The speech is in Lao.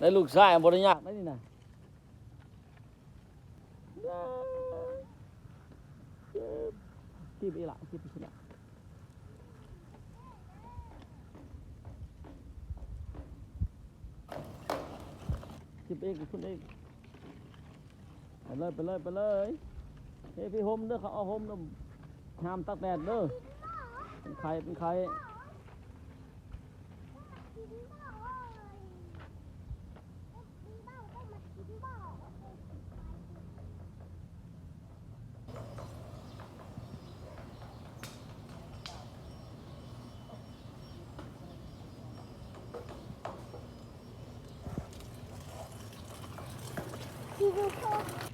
ອ້ລູກຊາຍບໍ່ໄດ້ຍາກໃດນີ້ນະ. ເກັບອີກລະ ເກັບອີກລະ ເກັບອີກ ຂຶ້ນອີກ. ໄປເລີຍ ໄປເລີຍ ໄປເລີຍ. ເຮີ້ຍ ພີ່ຮົ່ມເດີ ເຂົາເອົາຮົ່ມເດີ ຫ້າມຕາກແດດເດີ ເປັນໄຂ້ ເປັນໄຂ້. ທີ່ຢູ່ໂຄກ